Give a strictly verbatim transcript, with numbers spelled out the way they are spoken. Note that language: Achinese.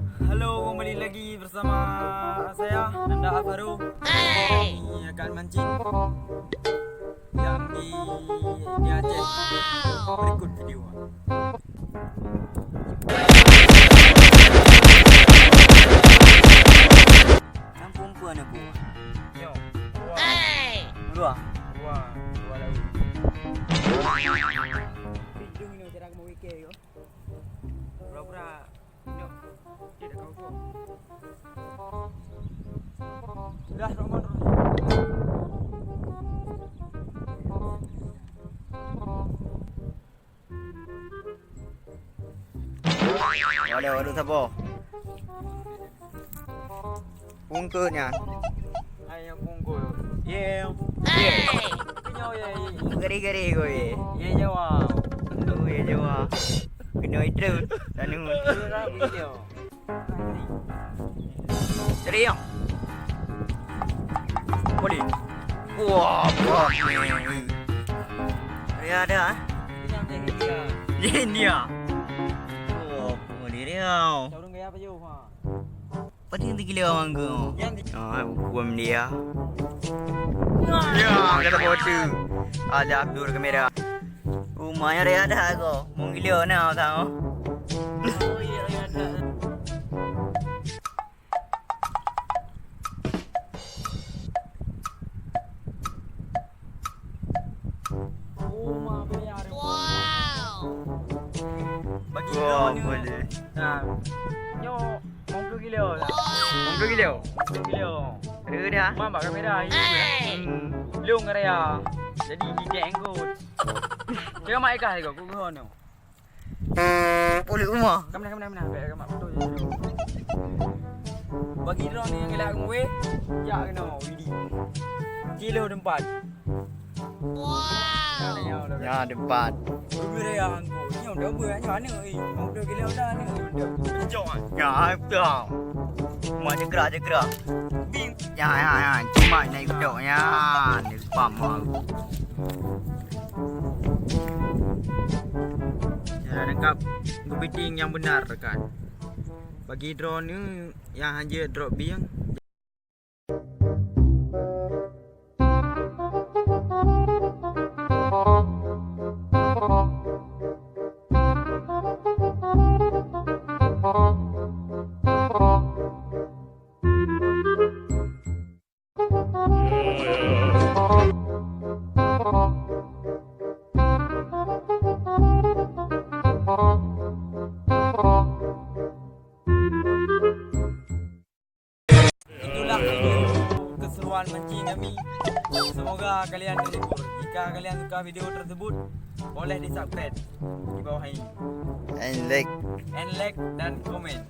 Halo, kembali lagi bersama saya, Nanda Alvaro. Hey! Kami akan mancing yang di, di Aceh. Berikut video. Nampak umpan aku. Yo. Hey! Dua. Dua. Dua laut. Hidung ini cara kamu wike yo. Pura-pura. Nyok. Tidak kau tu. Bismillahirrahmanirrahim. Waduh, waduh, sapo? Pungkeut nyan. Hai, nyang pungkeut. Ye. Ye. Kenyo ye. Gari-gari ko ye. Ye Jawa. Oh, ye Jawa. Kena itu. Tanu. Ye, rapi dia. Serius. Boleh. Wah, wah. Ya ada, eh? India. Wah, boleh dia. Padahal tiga kilo mangga. Ah, hukum dia. Ya, kata bodoh. Ada Abdul kamera. Rumahnya raya dah aku. Mau gila nak tahu. Oh, iya, raya dah. Bagi wow, boleh. Nah, nyo lima puluh kilo lah. Lima puluh kilo? Lima puluh kilo. Ada dah. Bang, bak kamera, ini. Hmm. Long area. Jadi, hidup angkut. Cuma mai kah, aku guna. Pulut rumah. Kamera, kamera, kamera. Baik, kamera. Betul je. Bagi drone ni yang gelak gue, ya kena, Widi. Kilo depan. Wow. Ya, depan. Kamera yang aku. Ini udah buat, ini mana, eh? Udah gila, udah ni. Udah. Jom. Ya, betul. Mak cekra, cekra. Bing. Ya, ya, ya. Cuma naik bedok, ya. Depan, mak. Cara nangkap kepiting yang benar, kan. Bagi drone ni, yang hanya drop bing. Itulah video keseruan mancing kami. Semoga kalian terhibur. Jika kalian suka video tersebut, boleh di-subscribe di bawah ini. And like. And like dan komen.